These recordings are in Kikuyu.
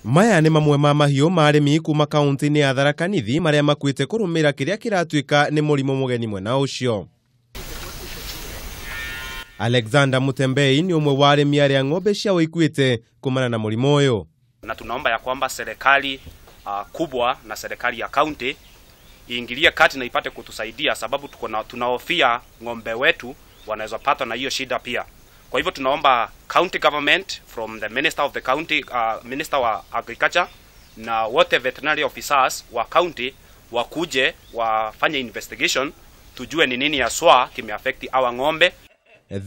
Maya nĩ mamwe ma mahiũ ma arĩmi kuma kaunti-inĩ ya Tharaka Nithi marĩa makuĩte kũrũmĩrĩra kĩrĩa kĩratuĩka nĩ mũrimũ mũgeni mwena ũcio. Alexander Mutembei nĩ ũmwe wa arĩmi arĩa ng'ombe ciao ikuĩte kumana na mũrimũ ũyũ. Na tunaomba ya kwamba serikali kubwa na serikali ya kaunti iingilie kati na ipate kutusaidia, sababu tuko na tunahofia ng'ombe wetu wanaweza patwa na hiyo shida pia. Kwa hivyo tunaomba county government from the minister of the county, minister wa agriculture na wote veterinary officers wa county wakuje wafanye investigation tujue ni nini haswa kimeaffect hawa ng'ombe.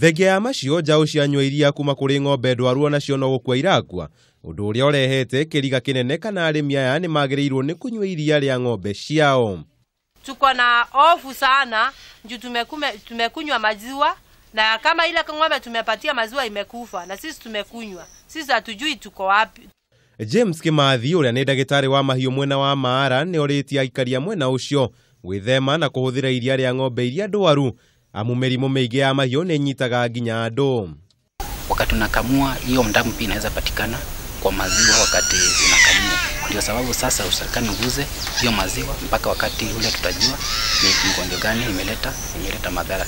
Thengia ya macio njaũ cianyua iria kuma kũrĩ ng'ombe ndwaru onacio no gũkua irakua, ũndũ ũrĩa ũrehete kĩriga kĩnene kana arĩmi aya nĩ magĩrĩirwo nĩ kũnyua iria rĩa ng'ombe ciao. Tuko na hofu sana juu tumekunywa maziwa, na kama ile ng'ombe tumepatia maziwa imekufa na sisi tumekunywa, sisi hatujui tuko wapi. James Kimathi ũrĩa nĩ ndagĩtarĩ wa mahiũ mwena wa Maara nĩ orĩtie aikari a mwena ũcio gwĩthema na kũhũthĩra iria rĩa ng'ombe iria ndwaru, amu mĩrimũ mĩingĩ ya mahiũ nĩ ĩnyitaga nginya andũ. Wakati unakamua hiyo ndamu pia inaweza patikana kwa maziwa wakati unakamua. Ndio sababu sasa usalikani uguze hiyo maziwa mpaka wakati ule tutajua ni mgonjwa gani imeleta madhara.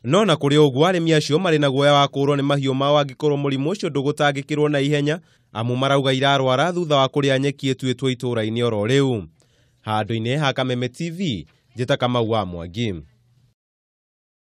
No na kũrĩ ũguo arĩmi acio marĩ na guoya wa kũũrwo nĩ mahiũ mao angĩkorwo mũrimũ ũcio ndũgũtangĩkĩrwo na ihenya, amu marauga irarwara thutha wa kũrĩa nyeki ĩtuĩtwo itũũra-inĩ oro rĩu. Handũ-inĩ ha Kameme TV, njĩta Kamau wa Mwangi.